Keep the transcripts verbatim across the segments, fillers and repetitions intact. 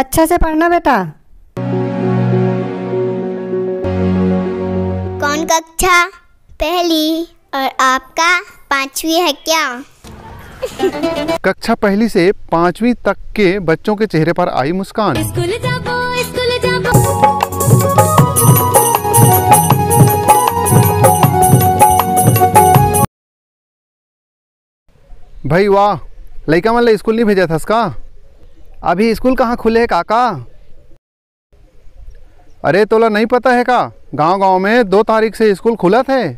अच्छा से पढ़ना बेटा। कौन कक्षा? पहली। और आपका पांचवी है क्या? कक्षा पहली से पांचवी तक के बच्चों के चेहरे पर आई मुस्कान। स्कूल जाबो, स्कूल जाबो। भाई वाह, लइका मन ला स्कूल नहीं भेजत हस का? अभी स्कूल कहाँ खुले हे काका? अरे तोला नहीं पता है का, गांव गांव में दो तारीख से स्कूल खुलत है।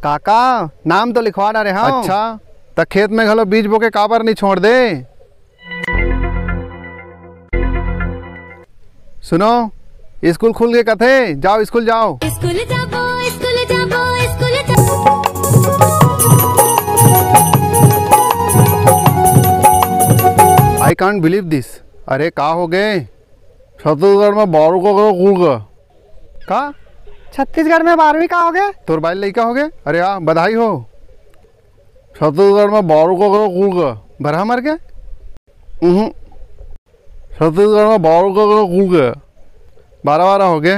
काका, नाम तो लिखवा डारे हंव। अच्छा, त खेत में घलो बीज बो के काबर नहीं छोड़ दे? सुनो, स्कूल खुल गे कथे, जाओ स्कूल जाओ। स्कूल जाबो, स्कूल जाबो, स्कूल जाबो। I can't believe this। अरे का हो गे? छत्तीसगढ़ में बारहवीं का कक्षा खुल गे। का? छत्तीसगढ़ में बारहवीं का हो गे? तोर बाई लइका हो गे? अरे आ, बधाई हो। छत्तीसगढ़ में बारहवीं का कक्षा खुल गे। बरहा मर गे? उहुं। छत्तीसगढ़ में बारहवीं का कक्षा खुल गे। बारह बारह हो गे।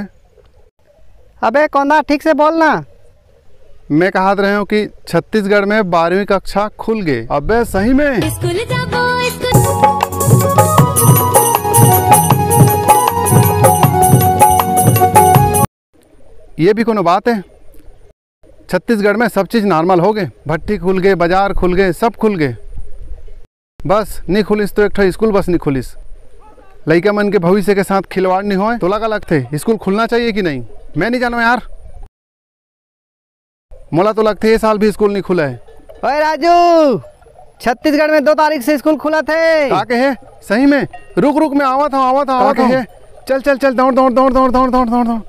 अबे कोंदा, ठीक से बोल ना। मैं कहत रहे हंव कि छत्तीसगढ़ में बारहवीं कक्षा खुल गे। अबे सही में? स्कूल जाबो, स्कूल। ये भी कोनो बात है? छत्तीसगढ़ में सब चीज normal हो गे, भट्ठी खुल गे, बाजार खुल गे, सब खुल गे। बस नी खुलिस तो एक ठो स्कूल बस नी खुलिस। लइका मन के भविष्य के साथ खिलवाड़ नी होय। तोला का लगथे, स्कूल खुलना चाहिए कि नहीं? मैं नहीं जानव यार, मोला तो लगथे ये साल भी स्कूल नहीं खुला है। ओए राजू, छत्तीसगढ़ में दो तारीख से स्कूल खुलत हे। का कहे? सही में? रुक रुक, मैं आवत हंव, आवत हंव, का आवत हंव। कहे? चल चल चल, दौड़ दौड़ दौड़ दौड़ दौड़ दौड़ दौड़ दौड़।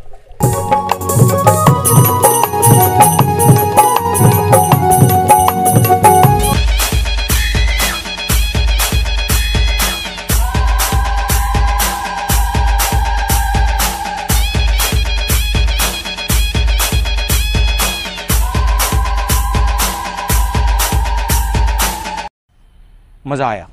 मजा आया।